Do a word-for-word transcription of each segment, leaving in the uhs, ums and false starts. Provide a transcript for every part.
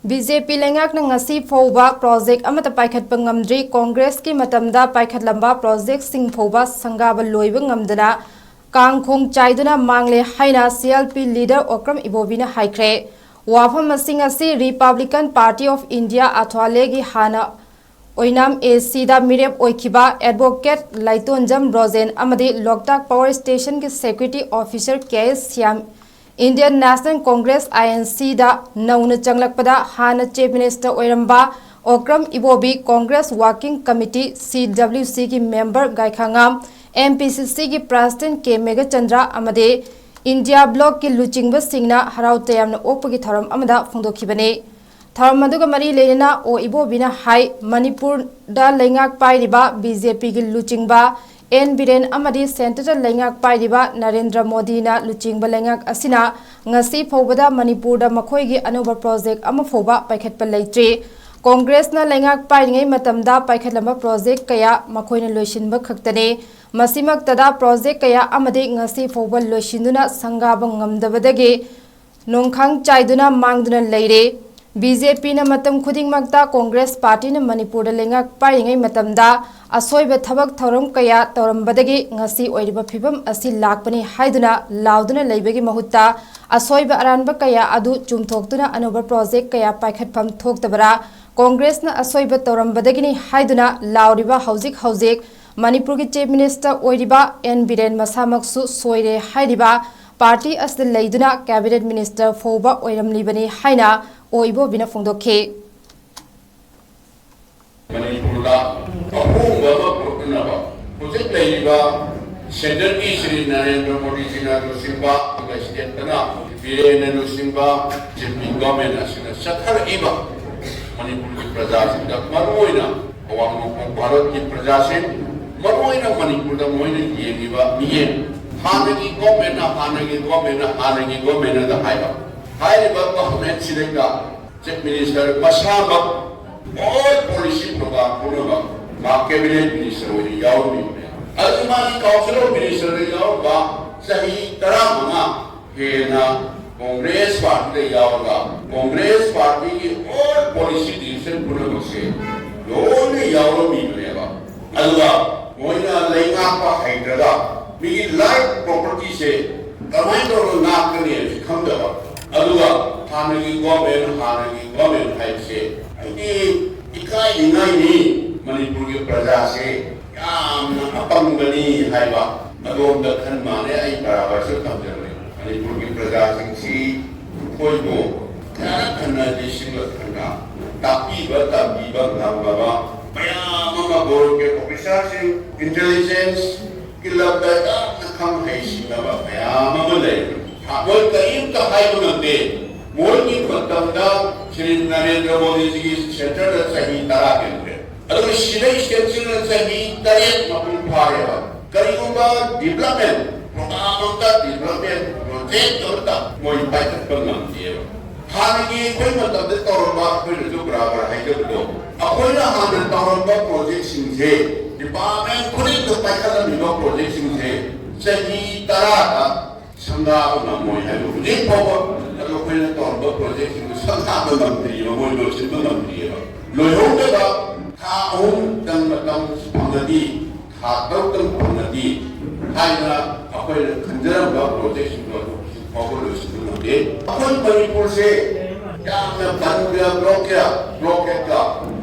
B J ꯄꯤ ꯂꯩꯉꯥꯛꯅ ꯉꯁꯤ ꯐꯥꯎꯕ ꯄ꯭ꯔꯣꯖꯦꯛ ꯑꯃꯠꯇ ꯄꯥꯏꯈꯠꯄ ꯉꯝꯗ꯭ꯔꯤ꯫ ꯀꯣꯡꯒ꯭ꯔꯦꯁꯀꯤ ꯃꯇꯝꯗ ꯄꯥꯏꯈꯠꯂꯝꯕ ꯄ꯭ꯔꯣꯖꯦꯛꯁꯤꯡ ꯐꯥꯎꯕ ꯁꯪꯒꯥꯕ ꯂꯣꯏꯕ ꯉꯝꯗꯅ ꯀꯥꯡ ꯈꯣꯡ ꯆꯥꯏꯗꯨꯅ ꯃꯥꯡꯂꯦ ꯍꯥꯏꯅ C L P leader Okram ꯏꯕꯣꯕꯤꯅ ꯍꯥꯏꯈ꯭ꯔꯦ꯫ ꯋꯥꯐꯝ ꯑꯁꯤꯡ ꯑꯁꯤ ꯔꯤꯄꯕ꯭ꯂꯤꯀꯟ ꯄꯥꯔꯇꯤ ꯑꯣꯐ ꯏꯟꯗꯤꯌꯥ ꯑꯊ꯭ꯋꯥꯂꯦꯒꯤ ꯍꯥꯟꯅ ꯑꯣꯏꯅꯥꯝ ꯑꯦ ꯁꯤꯗ ꯃꯤꯔꯦꯞ ꯑꯣꯏꯈꯤꯕ ꯑꯦꯗꯚꯣꯀꯦꯠ ꯂꯥꯏꯇꯣꯟꯖꯝ ꯔꯣꯖꯦꯟ ꯑꯃꯗꯤ ꯂꯣꯛꯇꯥꯛ ꯄꯥꯋꯔ ꯁ꯭ꯇꯦꯁꯟꯒꯤ secretary officer K S Shyam, Indian national congress, I N ꯁꯤꯗ ꯅꯧꯅ ꯆꯪꯂꯛꯄꯗ ꯍꯥꯟꯅ ꯆꯤꯐ ꯃꯤꯅꯤꯁꯇꯔ ꯑꯣꯏꯔꯝꯕ Okram Ibobi, congress working committee, C W ꯁꯤꯒꯤ member Gaikhangam, M P C ꯁꯤꯒꯤ ꯄ꯭ꯔꯦꯁꯤꯗꯦꯟꯠ ꯀꯦ ꯃꯦꯘꯆꯟꯗ꯭ꯔ ꯑꯃꯗꯤ ꯏꯟꯗꯤꯌꯥ ꯕ꯭ꯂꯣꯛꯀꯤ ꯂꯨꯆꯤꯡꯕꯁꯤꯡꯅ ꯍꯔꯥꯎ ꯇꯌꯥꯝꯅ ꯑꯣꯛꯄꯒꯤ ꯊꯧꯔꯝ ꯑꯃꯗ ꯐꯣꯡꯗꯣꯛꯈꯤꯕꯅꯤ꯫ ꯊꯧꯔꯝ ꯑꯗꯨꯒ ꯃꯔꯤ ꯂꯩꯅꯅ ꯑꯣ ꯏꯕꯣꯕꯤꯅ ꯍꯥꯏ, ꯃꯅꯤꯄꯨꯔꯗ ꯂꯩꯉꯥꯛ ꯄꯥꯏꯔꯤꯕ ꯕꯤ ꯖꯦ ꯄꯤꯒꯤ ꯂꯨꯆꯤꯡꯕ ꯑꯦꯟ ꯕꯤꯔꯦꯟ ꯑꯃꯗꯤ ꯁꯦꯟꯇꯔꯗ ꯂꯩꯉꯥꯛ ꯄꯥꯏꯔꯤꯕ ꯅꯔꯦꯟꯗ꯭ꯔ ꯃꯣꯗꯤꯅ ꯂꯨꯆꯤꯡꯕ ꯂꯩꯉꯥꯛ ꯑꯁꯤꯅ ꯉꯁꯤ ꯐꯥꯎꯕꯗ ꯃꯅꯤꯄꯨꯔꯗ ꯃꯈꯣꯏꯒꯤ ꯑꯅꯧꯕ ꯄ꯭ꯔꯣꯖꯦꯛ ꯑꯃ ꯐꯥꯎꯕ ꯄꯥꯏꯈꯠꯄ ꯂꯩꯇ꯭ꯔꯤ꯫ ꯀꯣꯡꯒ꯭ꯔꯦꯁꯅ ꯂꯩꯉꯥꯛ ꯄꯥꯏꯔꯤꯉꯩ ꯃꯇꯝꯗ ꯄꯥꯏꯈꯠꯂꯝꯕ ꯄ꯭ꯔꯣꯖꯦꯛ ꯀꯌꯥ ꯃꯈꯣꯏꯅ ꯂꯣꯏꯁꯤꯟꯕ ꯈꯛꯇꯅꯤ꯫ ꯃꯁꯤꯃꯛꯇꯗ ꯄ꯭ꯔꯣꯖꯦꯛ ꯀꯌꯥ ꯑꯃꯗꯤ ꯉꯁꯤ ꯐꯥꯎꯕ ꯂꯣꯏꯁꯤꯟꯗꯨꯅ ꯁꯪꯒꯥꯕ ꯉꯝꯗꯕꯗꯒꯤ ꯅꯣꯡꯈꯥꯡ ꯆꯥꯏꯗꯨꯅ ꯃꯥꯡꯗꯨꯅ ꯂꯩꯔꯦ꯫ ꯕꯤ ꯖꯦ ꯄꯤꯅ ꯃꯇꯝ ꯈꯨꯗꯤꯡꯃꯛꯇ ꯀꯣꯡꯒ꯭ꯔꯦꯁ ꯄꯥꯔꯇꯤꯅ ꯃꯅꯤꯄꯨꯔꯗ ꯂꯩꯉꯥꯛ ꯄꯥꯏꯔꯤꯉꯩ ꯃꯇꯝꯗ ꯑꯁꯣꯏꯕ ꯊꯕꯛ ꯊꯧꯔꯝ ꯀꯌꯥ ꯇꯧꯔꯝꯕꯗꯒꯤ ꯉꯁꯤ ꯑꯣꯏꯔꯤꯕ ꯐꯤꯕꯝ ꯑꯁꯤ ꯂꯥꯛꯄꯅꯤ ꯍꯥꯏꯗꯨꯅ ꯂꯥꯎꯗꯨꯅ ꯂꯩꯕꯒꯤ ꯃꯍꯨꯠꯇ ꯑꯁꯣꯏꯕ ꯑꯔꯥꯟꯕ ꯀꯌꯥ ꯑꯗꯨ ꯆꯨꯝꯊꯣꯛꯇꯨꯅ ꯑꯅꯧꯕ ꯄ꯭ꯔꯣꯖꯦꯛ ꯀꯌꯥ ꯄꯥꯏꯈꯠꯐꯝ ꯊꯣꯛꯇꯕꯔꯥ? ꯀꯣꯡꯒ꯭ꯔꯦꯁꯅ ꯑꯁꯣꯏꯕ ꯇꯧꯔꯝꯕꯗꯒꯤꯅꯤ ꯍꯥꯏꯗꯨꯅ ꯂꯥꯎꯔꯤꯕ ꯍꯧꯖꯤꯛ ꯍꯧꯖꯤꯛ ꯃꯅꯤꯄꯨꯔꯒꯤ ꯆꯤꯐ ꯃꯤꯅꯤꯁꯇꯔ ꯑꯣꯏꯔꯤꯕ ꯑꯦꯟ ꯕꯤꯔꯦꯟ ꯃꯁꯥꯃꯛꯁꯨ ꯁꯣꯏꯔꯦ ꯍꯥꯏꯔꯤꯕ ꯄꯥꯔꯇꯤ ꯑꯁꯤꯗ ꯂꯩꯗꯨꯅ ꯀꯦꯕꯤꯅꯦꯠ ꯃꯤꯅꯤꯁꯇꯔ ꯐꯥꯎꯕ ꯑꯣꯏꯔꯝꯂꯤꯕꯅꯤ ꯍꯥꯏꯅ ꯑꯣ ꯏꯕꯣꯕꯤꯅ ꯐꯣꯡꯗꯣꯛꯈꯤ꯫ ꯃꯅꯤꯄꯨꯔꯗ ꯑꯍꯣꯡꯕ ꯑꯃ ꯄꯨꯔꯛꯅꯅꯕ ꯍꯧꯖꯤꯛ ꯂꯩꯔꯤꯕ ꯁꯦꯟꯇꯔꯒꯤ ꯁ꯭ꯔꯤ ꯅꯔꯦꯟꯗ꯭ꯔ ꯃꯣꯗꯤꯖꯤꯅ ꯂꯨꯆꯤꯡꯕ ꯑꯗꯨꯒ ꯁ꯭ꯇꯦꯠꯇꯅ ꯕꯤꯔꯦꯟꯅ ꯂꯨꯆꯤꯡꯕ ꯕꯤ ꯖꯦ ꯄꯤ ꯒꯣꯔꯃꯦꯟ ꯑꯁꯤꯅ ꯆꯠꯊꯔꯛꯏꯕ ꯃꯅꯤꯄꯨꯔꯒꯤ ꯄ꯭ꯔꯖꯥꯁꯤꯡꯗ, ꯃꯔꯨꯑꯣꯏꯅ ꯑꯋꯥꯡ ꯅꯣꯡꯄꯣꯛ ꯚꯥꯔꯠꯀꯤ ꯄ꯭ꯔꯖꯥꯁꯤꯡ, ꯃꯔꯨꯑꯣꯏꯅ ꯃꯅꯤꯄꯨꯔꯗ ꯃꯣꯏꯅ ꯌꯦꯡꯉꯤꯕ ꯃꯤꯠꯌꯦꯡ, ꯍꯥꯟꯅꯒꯤ ꯒꯣꯔꯃꯦꯟꯅ, ꯍꯥꯟꯅꯒꯤ ꯒꯣꯔꯃꯦꯟꯅ, ꯍꯥꯟꯅꯒꯤ ꯒꯣꯔꯃꯦꯟꯅꯗ ꯍꯥꯏꯕ, ꯍꯥꯏꯔꯤꯕ ꯒꯣꯔꯃꯦꯟꯁꯤꯗꯩꯗ ꯆꯤꯐ ꯃꯤꯅꯤꯁꯇꯔ ꯃꯁꯥꯃꯛ all policy program ꯄꯨꯝꯅꯃꯛ ꯃꯥ ꯀꯦꯕꯤꯅꯦꯠ ꯃꯤꯅꯤꯁꯇꯔ ꯑꯣꯏꯅ ꯌꯥꯎꯔꯝꯃꯤꯕꯅꯦ꯫ ꯑꯗꯨ ꯃꯥꯒꯤ ꯀꯥꯎꯟꯁꯤꯜ ꯑꯣꯐ ꯃꯤꯅꯤꯁꯇꯔꯗ ꯌꯥꯎꯔꯝꯕ ꯆꯍꯤ ꯇꯔꯥꯃꯉꯥ ꯍꯦꯟꯅ ꯀꯣꯡꯒ꯭ꯔꯦꯁ ꯄꯥꯔꯇꯤꯗ ꯌꯥꯎꯔꯒ ꯀꯣꯡꯒ꯭ꯔꯦꯁ ꯄꯥꯔꯇꯤꯒꯤ ꯁꯤ ꯗꯤꯁꯤꯖꯟ ꯄꯨꯝꯅꯃꯛꯁꯦ ꯂꯣꯏꯅ ꯌꯥꯎꯔꯝꯃꯤꯕꯅꯦꯕ꯫ ꯑꯗꯨꯒ ꯃꯣꯏꯅ ꯂꯩꯉꯥꯛꯄ ꯍꯩꯇ꯭ꯔꯒ ꯃꯤꯒꯤ ꯂꯥꯏꯐ ꯄ꯭ꯔꯣꯄꯔꯇꯤꯁꯦ ꯀꯃꯥꯏꯅ ꯇꯧꯔꯒ ꯉꯥꯛꯀꯅꯤ ꯍꯥꯏꯕꯁꯤ ꯈꯪꯗꯕ꯫ ꯑꯗꯨꯒ ꯍꯥꯟꯅꯒꯤ ꯒꯣꯔꯃꯦꯟ, ꯍꯥꯟꯅꯒꯤ ꯒꯣꯔꯃꯦꯟ ꯍꯥꯏꯕꯁꯦ ꯑꯩꯗꯤ ꯏꯀꯥꯏꯅꯤꯡꯉꯥꯏꯅꯤ꯫ ꯃꯅꯤꯄꯨꯔꯒꯤ ꯄ꯭ꯔꯖꯥꯁꯦ ꯌꯥꯝꯅ ꯑꯄꯪꯕꯅꯤ ꯍꯥꯏꯕ ꯑꯗꯣꯝꯗ ꯈꯟ ꯃꯥꯅꯦ꯫ ꯑꯩ ꯄꯔꯥꯃꯔꯁ ꯊꯝꯖꯕꯅꯤ꯫ ꯃꯅꯤꯄꯨꯔꯒꯤ ꯄ꯭ꯔꯖꯥꯁꯤꯡꯁꯤ ꯑꯩꯈꯣꯏꯕꯨ ꯈꯔ ꯈꯟꯅ ꯂꯤꯁꯤꯡꯂꯛ ꯈꯟꯅ ꯇꯥꯛꯄꯤꯕ ꯇꯝꯕꯤꯕ ꯉꯝꯂꯕ ꯃꯌꯥꯝ ꯑꯃ ꯕꯣꯔꯣꯒꯤ ꯑꯣꯐꯤꯁꯥꯔꯁꯤꯡ, ꯏꯟꯇꯦꯂꯤꯖꯦꯟꯁ ꯀꯤ ꯂꯝꯗ ꯌꯥꯝꯅ ꯈꯪ ꯍꯩꯁꯤꯡꯂꯕ ꯃꯌꯥꯝ ꯑꯃ ꯂꯩꯔꯤ꯫ ꯃꯣꯏ ꯀꯔꯤꯝꯇ ꯍꯥꯏꯕ ꯉꯝꯗꯦ꯫ ꯃꯣꯏꯒꯤ ꯃꯇꯝꯗ ꯁ꯭ꯔꯤ ꯅꯔꯦꯟꯗ꯭ꯔ ꯃꯣꯗꯤꯖꯤꯒꯤ ꯁꯦꯟꯇꯔꯗ ꯆꯍꯤ ꯇꯔꯥ ꯍꯦꯟꯈ꯭ꯔꯦ꯫ ꯑꯗꯨꯒ ꯁꯤꯗ ꯁ꯭ꯇꯦꯠꯁꯤꯅ ꯆꯍꯤ ꯇꯔꯦꯠ ꯃꯄꯨꯡ ꯐꯥꯔꯦꯕ꯫ ꯀꯔꯤꯒꯨꯝꯕ ꯗꯤꯕ꯭ꯂꯞꯃꯦꯟ ꯄ꯭ꯔꯣꯒ꯭ꯔꯥꯝ ꯑꯃꯇ, ꯗꯤꯕ꯭ꯂꯞꯃꯦꯟ ꯄ꯭ꯔꯣꯖꯦꯛ ꯑꯃꯇ ꯃꯣꯏ ꯄꯥꯏꯈꯠꯄ ꯉꯝꯗꯦꯕ꯫ ꯍꯥꯟꯅꯒꯤ ꯑꯩꯈꯣꯏ ꯃꯇꯝꯗ ꯇꯧꯔꯝꯕ, ꯑꯩꯈꯣꯏꯅꯁꯨ ꯕꯔꯥꯕꯔ ꯍꯥꯏꯖꯕꯗꯣ, ꯑꯩꯈꯣꯏꯅ ꯍꯥꯟꯅ ꯇꯧꯔꯝꯕ ꯄ꯭ꯔꯣꯖꯦꯛꯁꯤꯡꯁꯦ, ꯗꯤꯄꯥꯔꯠꯃꯦꯟ ꯈꯨꯗꯤꯡꯗ ꯄꯥꯏꯈꯠꯂꯝꯃꯤꯕ ꯄ꯭ꯔꯣꯖꯦꯛꯁꯤꯡꯁꯦ ꯆꯍꯤ ꯇꯔꯥꯗ ꯁꯪꯒꯥꯕ ꯉꯝꯃꯣꯏ ꯍꯥꯏꯕ ꯍꯧꯖꯤꯛ ꯐꯥꯎꯕ꯫ ꯑꯗꯣ ꯑꯩꯈꯣꯏꯅ ꯇꯧꯔꯝꯕ ꯄ꯭ꯔꯣꯖꯦꯛꯁꯤꯡꯗꯨ ꯁꯪꯒꯥꯕ ꯉꯝꯗ꯭ꯔꯤꯕ, ꯃꯣꯏ ꯂꯣꯏꯁꯤꯟꯕ ꯉꯝꯗ꯭ꯔꯤꯑꯕ꯫ ꯂꯣꯏꯍꯧꯗꯕ ꯊꯥ ꯑꯍꯨꯝꯗꯪ ꯃꯇꯝ ꯐꯪꯉꯗꯤ, ꯊꯥ ꯇꯔꯨꯛꯇꯪ ꯐꯪꯉꯗꯤ ꯍꯥꯏꯅ ꯑꯩꯈꯣꯏꯅ ꯈꯟꯖꯔꯝꯕ ꯄ꯭ꯔꯣꯖꯦꯛꯁꯤꯡꯗꯣ ꯑꯗꯨ ꯍꯧꯖꯤꯛ ꯐꯥꯎꯕ ꯂꯣꯏꯁꯤꯟꯕ ꯉꯝꯗꯦ꯫ ꯑꯩꯈꯣꯏ ꯃꯅꯤꯄꯨꯔꯁꯦ ꯌꯥꯝꯅ ꯕꯟꯒ ꯕ꯭ꯂꯣꯛꯀ ꯕ꯭ꯂꯣꯛꯀꯦꯠꯀ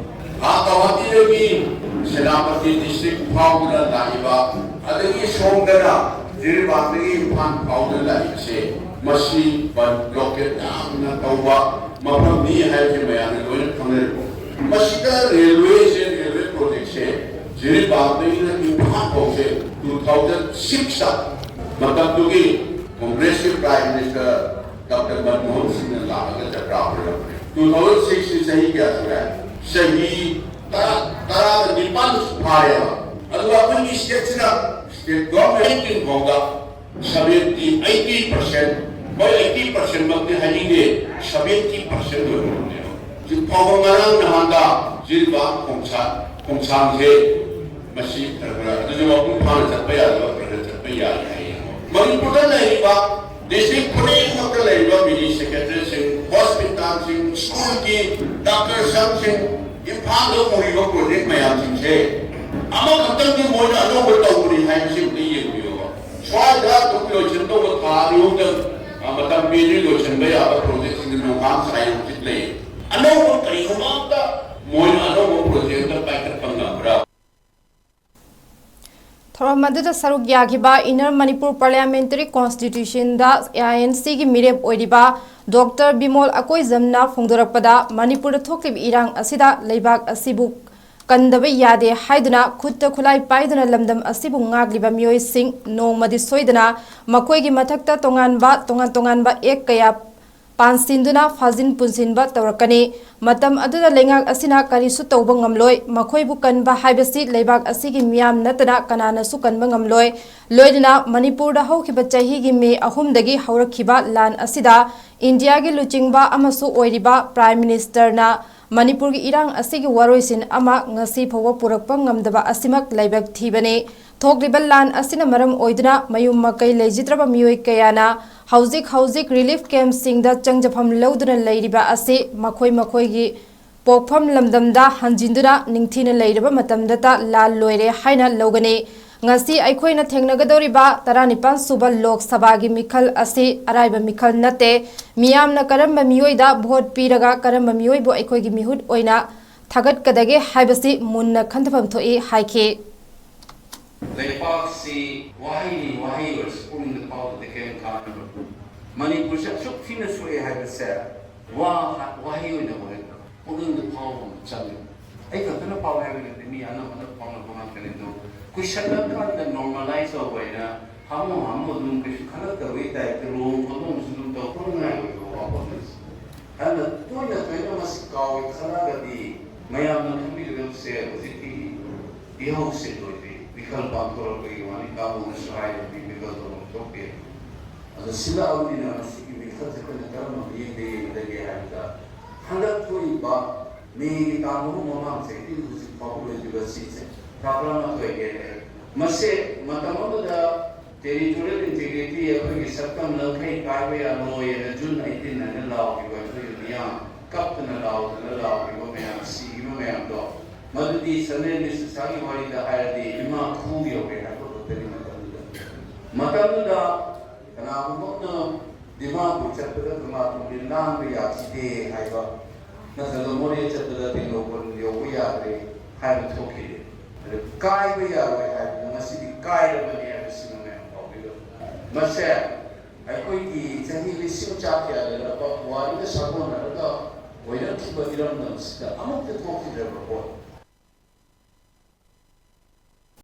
ꯑꯥ ꯒꯧꯍꯥꯇꯤꯗꯒꯤ ꯁꯦꯅꯥꯄꯇꯤ ꯗꯤꯁꯇ꯭ꯔꯤꯛ ꯐꯥꯎꯗꯨꯅ ꯂꯥꯛꯏꯕ, ꯑꯗꯒꯤ ꯁꯣꯝꯗꯅ ꯖꯤꯔꯤꯕꯥꯝꯗꯒꯤ ꯏꯝꯐꯥꯜ ꯐꯥꯎꯗꯨꯅ ꯂꯥꯛꯏꯕꯁꯦ, ꯃꯁꯤ ꯕꯟ ꯕ꯭ꯂꯣꯀꯦꯠ ꯌꯥꯝꯅ ꯇꯧꯕ ꯃꯐꯝꯅꯤ ꯍꯥꯏꯕꯁꯦ ꯃꯌꯥꯝꯅ ꯂꯣꯏꯅ ꯈꯪꯅꯔꯤꯕ꯫ ꯃꯁꯤꯗ ꯔꯦꯜꯋꯦꯁꯦ, ꯔꯦꯜꯋꯦ ꯄ꯭ꯔꯣꯖꯦꯛꯁꯦ ꯖꯤꯔꯤꯕꯥꯝꯗꯒꯤꯅ ꯏꯝꯐꯥꯜ ꯐꯥꯎꯁꯦ two thousand six ꯇ ꯃꯇꯝꯗꯨꯒꯤ ꯀꯣꯡꯒ꯭ꯔꯦꯁꯀꯤ ꯄ꯭ꯔꯥꯏꯝ ꯃꯤꯅꯤꯁꯇꯔ ꯗꯣꯛꯇꯔ ꯃꯟꯃꯣꯍꯟ ꯁꯤꯡꯅ ꯂꯥꯛꯑꯒ ꯖꯇ꯭ꯔꯥ ꯍꯧꯔꯛꯄꯅꯦ꯫ Two thousand six ꯁꯤ ꯆꯍꯤ ꯀꯌꯥ ꯁꯨꯔꯦ? ꯆꯍꯤ ꯇꯔꯥ, ꯇꯔꯥꯒ ꯅꯤꯄꯥꯟ ꯐꯥꯔꯦꯕ꯫ ꯑꯗꯨꯒ ꯑꯩꯈꯣꯏꯒꯤ ꯁ꯭ꯇꯦꯠꯁꯤꯅ, ꯁ꯭ꯇꯦꯠ ꯒꯣꯔꯃꯦꯟ ꯐꯥꯎꯗ seventy, eighty percent, ꯍꯣꯏ, eighty percent ꯃꯛꯇꯤ ꯍꯥꯏꯅꯤꯡꯗꯦ, seventy percent ꯑꯣꯏꯕ ꯉꯝꯅꯦꯕ꯫ ꯍꯧꯖꯤꯛ ꯐꯥꯎꯕ ꯉꯔꯥꯡ ꯅꯍꯥꯟꯗ ꯖꯤꯔꯤꯕꯥꯝ ꯈꯣꯡꯁꯥ-, ꯈꯣꯡꯁꯥꯡꯁꯦ ꯃꯁꯤ ꯈꯔ ꯈꯔ, ꯑꯗꯨꯁꯨ ꯃꯄꯨꯡ ꯐꯥꯅ ꯆꯠꯄ ꯌꯥꯗꯕ ꯈꯔ ꯈꯔ ꯆꯠꯄ ꯌꯥꯏ ꯍꯥꯏꯌꯦ꯫ ꯃꯅꯤꯄꯨꯔꯗ ꯂꯩꯔꯤꯕ ꯗꯤꯁꯇ꯭ꯔꯤꯛ ꯈꯨꯗꯤꯡꯃꯛꯇ ꯂꯩꯔꯤꯕ ꯃꯤꯅꯤ ꯁꯦꯀ꯭ꯔꯦꯇꯔꯤꯁꯤꯡ, ꯍꯣꯁꯄꯤꯇꯥꯜꯁꯤꯡ, ꯁ꯭ꯀꯨꯜꯒꯤ ꯗꯥꯛꯇꯔ ꯁꯪꯁꯤꯡ, ꯏꯝꯐꯥꯜꯗ ꯎꯔꯤꯕ ꯄ꯭ꯔꯣꯖꯦꯛ ꯃꯌꯥꯝꯁꯤꯡꯁꯦ ꯑꯃꯈꯛꯇꯪꯗꯤ ꯃꯣꯏꯅ ꯑꯅꯧꯕ ꯇꯧꯕꯅꯤ ꯍꯥꯏꯕꯁꯤ ꯑꯝꯇ ꯌꯦꯡꯕꯤꯌꯣꯕ꯫ ꯁ꯭ꯋꯥꯏꯗ ꯑꯗꯨꯝ ꯂꯣꯏꯁꯤꯟꯗꯧꯕ ꯊꯥ ꯑꯅꯤꯍꯨꯝꯗ, ꯑ, ꯃꯇꯝ ꯄꯤꯔꯤ ꯂꯣꯏꯁꯤꯟꯕ ꯌꯥꯕ ꯄ꯭ꯔꯣꯖꯦꯛꯁꯤꯡꯗꯤ ꯅꯣꯡꯈꯥꯡ ꯁꯥꯏ ꯍꯧꯖꯤꯛ ꯂꯩ꯫ ꯑꯅꯧꯕ ꯀꯔꯤꯒꯨꯝꯕ ꯑꯝꯇ ꯃꯣꯏꯅ ꯑꯅꯧꯕ ꯄ꯭ꯔꯣꯖꯦꯛ ꯑꯝꯇ ꯄꯥꯏꯈꯠꯄ ꯉꯝꯕ꯭ꯔꯥ? ꯊꯧꯔꯝ ꯑꯗꯨꯗ ꯁꯔꯨꯛ ꯌꯥꯈꯤꯕ Inner Manipur Parliamentary Constitutionꯗ ꯑꯥꯏ ꯑꯦꯟ ꯁꯤꯒꯤ ꯃꯤꯔꯦꯞ ꯑꯣꯏꯔꯤꯕ ꯗꯣꯛꯇꯔ ꯕꯤꯃꯣꯜ ꯑꯀꯣꯏꯖꯝꯅ ꯐꯣꯡꯗꯣꯔꯛꯄꯗ, ꯃꯅꯤꯄꯨꯔꯗ ꯊꯣꯛꯂꯤꯕ ꯏꯔꯥꯡ ꯑꯁꯤꯗ ꯂꯩꯕꯥꯛ ꯑꯁꯤꯕꯨ ꯀꯟꯗꯕ ꯌꯥꯗꯦ ꯍꯥꯏꯗꯨꯅ ꯈꯨꯠꯇ ꯈꯨꯠꯂꯥꯏ ꯄꯥꯏꯗꯨꯅ ꯂꯝꯗꯝ ꯑꯁꯤꯕꯨ ꯉꯥꯛꯂꯤꯕ ꯃꯤꯑꯣꯏꯁꯤꯡ ꯅꯣꯡꯃꯗꯤ ꯁꯣꯏꯗꯅ ꯃꯈꯣꯏꯒꯤ ꯃꯊꯛꯇ ꯇꯣꯉꯥꯟꯕ, ꯇꯣꯉꯥꯟ ꯇꯣꯉꯥꯟꯕ ꯑꯦꯛ ꯀꯌꯥ ꯄꯥꯟꯁꯤꯟꯗꯨꯅ ꯐꯥꯖꯤꯟ ꯄꯨꯟꯁꯤꯟꯕ ꯇꯧꯔꯛꯀꯅꯤ꯫ ꯃꯇꯝ ꯑꯗꯨꯗ ꯂꯩꯉꯥꯛ ꯑꯁꯤꯅ ꯀꯔꯤꯁꯨ ꯇꯧꯕ ꯉꯝꯂꯣꯏ꯫ ꯃꯈꯣꯏꯕꯨ ꯀꯟꯕ ꯍꯥꯏꯕꯁꯤ ꯂꯩꯕꯥꯛ ꯑꯁꯤꯒꯤ ꯃꯤꯌꯥꯝ ꯅꯠꯇꯅ ꯀꯅꯥꯅꯁꯨ ꯀꯟꯕ ꯉꯝꯂꯣꯏ꯫ ꯂꯣꯏꯅꯅ ꯃꯅꯤꯄꯨꯔꯗ ꯍꯧꯈꯤꯕ ꯆꯍꯤꯒꯤ ꯃꯦ ꯑꯍꯨꯝꯗꯒꯤ ꯍꯧꯔꯛꯈꯤꯕ ꯂꯥꯟ ꯑꯁꯤꯗ ꯏꯟꯗꯤꯌꯥꯒꯤ ꯂꯨꯆꯤꯡꯕ ꯑꯃꯁꯨ ꯑꯣꯏꯔꯤꯕ ꯄ꯭ꯔꯥꯏꯝ ꯃꯤꯅꯤꯁꯇꯔꯅ ꯃꯅꯤꯄꯨꯔꯒꯤ ꯏꯔꯥꯡ ꯑꯁꯤꯒꯤ ꯋꯥꯔꯣꯏꯁꯤꯟ ꯑꯃ ꯉꯁꯤ ꯐꯥꯎꯕ ꯄꯨꯔꯛꯄ ꯉꯝꯗꯕ ꯑꯁꯤꯃꯛ ꯂꯥꯏꯕꯛ ꯊꯤꯕꯅꯤ꯫ ꯊꯣꯛꯂꯤꯕ ꯂꯥꯟ ꯑꯁꯤꯅ ꯃꯔꯝ ꯑꯣꯏꯗꯨꯅ ꯃꯌꯨꯝ ꯃꯀꯩ ꯂꯩꯖꯗ꯭ꯔꯕ ꯃꯤꯑꯣꯏ ꯀꯌꯥꯅ ꯍꯧꯖꯤꯛ ꯍꯧꯖꯤꯛ ꯔꯤꯂꯤꯐ ꯀꯦꯝꯞꯁꯤꯡꯗ ꯆꯪꯖꯐꯝ ꯂꯧꯗꯨꯅ ꯂꯩꯔꯤꯕ ꯑꯁꯤ ꯃꯈꯣꯏ ꯃꯈꯣꯏꯒꯤ ꯄꯣꯛꯐꯝ ꯂꯝꯗꯝꯗ ꯍꯟꯖꯤꯟꯗꯨꯅ ꯅꯤꯡꯊꯤꯅ ꯂꯩꯔꯕ ꯃꯇꯝꯗꯇ ꯂꯥꯜ ꯂꯣꯏꯔꯦ ꯍꯥꯏꯅ ꯂꯧꯒꯅꯤ꯫ ꯉꯁꯤ ꯑꯩꯈꯣꯏꯅ ꯊꯦꯡꯅꯒꯗꯧꯔꯤꯕ ꯇꯔꯥꯅꯤꯄꯥꯟ ꯁꯨꯕ ꯂꯣꯛ ꯁꯚꯥꯒꯤ ꯃꯤꯈꯜ ꯑꯁꯤ ꯑꯔꯥꯏꯕ ꯃꯤꯈꯜ ꯅꯠꯇꯦ꯫ ꯃꯤꯌꯥꯝꯅ ꯀꯔꯝꯕ ꯃꯤꯑꯣꯏꯗ ꯚꯣꯠ ꯄꯤꯔꯒ ꯀꯔꯝꯕ ꯃꯤꯑꯣꯏꯕꯨ ꯑꯩꯈꯣꯏꯒꯤ ꯃꯤꯍꯨꯠ ꯑꯣꯏꯅ ꯊꯥꯒꯠꯀꯗꯒꯦ ꯍꯥꯏꯕꯁꯤ ꯃꯨꯟꯅ ꯈꯟꯊꯐꯝ ꯊꯣꯛꯏ ꯍꯥꯏꯈꯤ꯫ ꯂꯩꯄꯥꯛꯁꯤ ꯋꯥꯍꯩꯅꯤ, ꯋꯥꯍꯩ ꯑꯣꯏꯔꯁꯨ ꯄꯨꯛꯅꯤꯡꯗ ꯐꯥꯎꯕꯗ ꯀꯔꯤꯝ ꯀꯥꯟꯅꯔꯣꯏ꯫ ꯃꯅꯤꯄꯨꯔꯁꯦ ꯑꯁꯨꯛ ꯊꯤꯅ ꯁꯣꯛꯑꯦ ꯍꯥꯏꯕꯁꯦ ꯋꯥ-, ꯋꯥꯍꯩ ꯑꯣꯏꯅ ꯑꯣꯏꯔꯦ꯫ ꯄꯨꯛꯅꯤꯡꯗ ꯐꯥꯎꯕ ꯑꯃ ꯆꯪꯉꯦ꯫ ꯑꯩ ꯈꯛꯇꯅ ꯐꯥꯎ ꯍꯥꯏꯕ ꯅꯠꯇꯦ, ꯃꯤ ꯑꯅꯝꯕꯅ ꯐꯥꯎꯅꯕ ꯉꯥꯛꯇꯅꯤ꯫ ꯑꯗꯣ ꯀꯨꯏꯁꯜꯂꯀꯥꯟꯗ normalize ꯇꯧꯕ ꯍꯥꯏꯅ ꯍꯥꯃꯨ ꯍꯥꯃꯨ ꯑꯗꯨꯝ ꯀꯩꯁꯨ ꯈꯜꯂꯛꯇꯕꯒꯤ type ꯇ ꯂꯨꯍꯣꯡ ꯈꯣꯡꯗꯣꯡꯕꯁꯨ ꯑꯗꯨꯝ ꯇꯧꯊꯣꯛꯅꯤꯡꯉꯥꯏ ꯑꯣꯏꯕ ꯋꯥꯐꯝꯅꯤ꯫ ꯑꯗꯨꯅ ꯇꯣꯏꯅ ꯇꯣꯏꯅ ꯃꯁꯤ ꯀꯥꯎꯏ ꯈꯜꯂꯒꯗꯤ ꯃꯌꯥꯝꯅ ꯈꯪꯕꯤꯒꯗꯕꯁꯦ ꯍꯧꯖꯤꯛꯀꯤ ꯏꯍꯧꯁꯦ ꯂꯣꯏꯗ꯭ꯔꯤ꯫ ꯃꯤꯈꯜ ꯄꯥꯡꯊꯣꯔꯛꯄꯒꯤ ꯋꯥꯅꯤ, ꯀꯥꯡꯕꯨꯅꯁꯨ ꯍꯥꯏꯔꯕꯗꯤ ꯃꯤꯈꯜ ꯇꯧꯐꯝ ꯊꯣꯛꯇꯦ꯫ ꯑꯗꯣ ꯁꯤꯜꯂꯛꯑꯕꯅꯤꯅ ꯃꯁꯤꯒꯤ ꯃꯤꯈꯜꯁꯦ ꯑꯩꯈꯣꯏꯅ ꯀꯔꯝꯕ ꯃꯤꯠꯌꯦꯡꯗ ꯌꯦꯡꯒꯗꯒꯦ ꯍꯥꯏꯕꯗ, ꯍꯟꯗꯛ ꯊꯣꯛꯏꯕ ꯃꯦꯒꯤ ꯇꯥꯡ ꯑꯍꯨꯝ ꯃꯃꯥꯡ ꯆꯍꯤꯗꯒꯤ ꯍꯧꯖꯤꯛ ꯐꯥꯎꯕ ꯂꯣꯏꯗ꯭ꯔꯤꯕ ꯁꯤꯁꯦ ꯊꯥ ꯇꯔꯥꯃꯥꯊꯣꯏ ꯍꯦꯜꯂꯦ꯫ ꯃꯁꯦ ꯃꯇꯝ ꯑꯃꯗ Territorial integrity ꯑꯩꯈꯣꯏꯒꯤ ꯁꯛꯇꯝ ꯂꯪꯈꯩ ꯀꯥꯏꯕ ꯌꯥꯔꯣꯏ ꯍꯥꯏꯅ June eighteen ꯍꯥꯏꯅ ꯂꯥꯎꯈꯤꯕ ꯑꯩꯈꯣꯏꯒꯤ ꯃꯤꯌꯥꯝ, ꯀꯞꯇꯅ ꯂꯥꯎꯗꯅ ꯂꯥꯎꯈꯤꯕ ꯃꯌꯥꯝ, ꯁꯤꯈꯤꯕ ꯃꯌꯥꯝꯗꯣ, ꯃꯗꯨꯗꯤ ꯁꯅꯦꯟ ꯁꯤꯁꯥꯒꯤ ꯋꯥꯔꯤꯗ ꯍꯥꯏꯔꯗꯤ ꯏꯃꯥ ꯈꯨ ꯌꯧꯔꯦ ꯍꯥꯏꯕ ꯈꯛꯇꯅꯤ ꯃꯇꯝꯗꯨꯗ꯫ ꯃꯇꯝꯗꯨꯗ ꯀꯅꯥꯒꯨꯝꯕ ꯑꯃꯅ ꯗꯤꯃꯥꯄꯨꯔ ꯆꯠꯄꯗ ꯀꯪꯂꯥ ꯇꯣꯡꯕꯤ ꯂꯥꯟꯕ ꯌꯥꯈꯤꯗꯦ ꯍꯥꯏꯕ, ꯅꯠꯇ꯭ꯔꯒ ꯃꯣꯔꯦ ꯆꯠꯄꯗ ꯇꯦꯡꯅꯧꯄꯜ ꯌꯧꯕ ꯌꯥꯗ꯭ꯔꯦ ꯍꯥꯏꯕ ꯊꯣꯛꯈꯤꯗꯦ꯫ ꯑꯗꯨ ꯀꯥꯏꯕ ꯌꯥꯔꯣꯏ ꯍꯥꯏꯕꯗꯨ ꯉꯁꯤꯗꯤ ꯀꯥꯏꯔꯕꯅꯤ ꯍꯥꯏꯕꯁꯤꯃ ꯃꯌꯥꯝ ꯀꯥꯎꯕꯤꯒꯅꯨ꯫ ꯃꯁꯦ ꯑꯩꯈꯣꯏꯒꯤ ꯆꯍꯤ ꯂꯤꯁꯤꯡ ꯆꯥ ꯀꯌꯥ ꯂꯩꯔꯕ ꯄꯨꯋꯥꯔꯤꯒ ꯁꯥꯒꯣꯟꯅꯔꯒ ꯑꯣꯏꯔꯛꯈꯤꯕ ꯏꯔꯝꯗꯝꯁꯤꯗ ꯑꯃꯨꯛꯇ ꯊꯣꯛꯈꯤꯗ꯭ꯔꯕ ꯄꯣꯠ꯫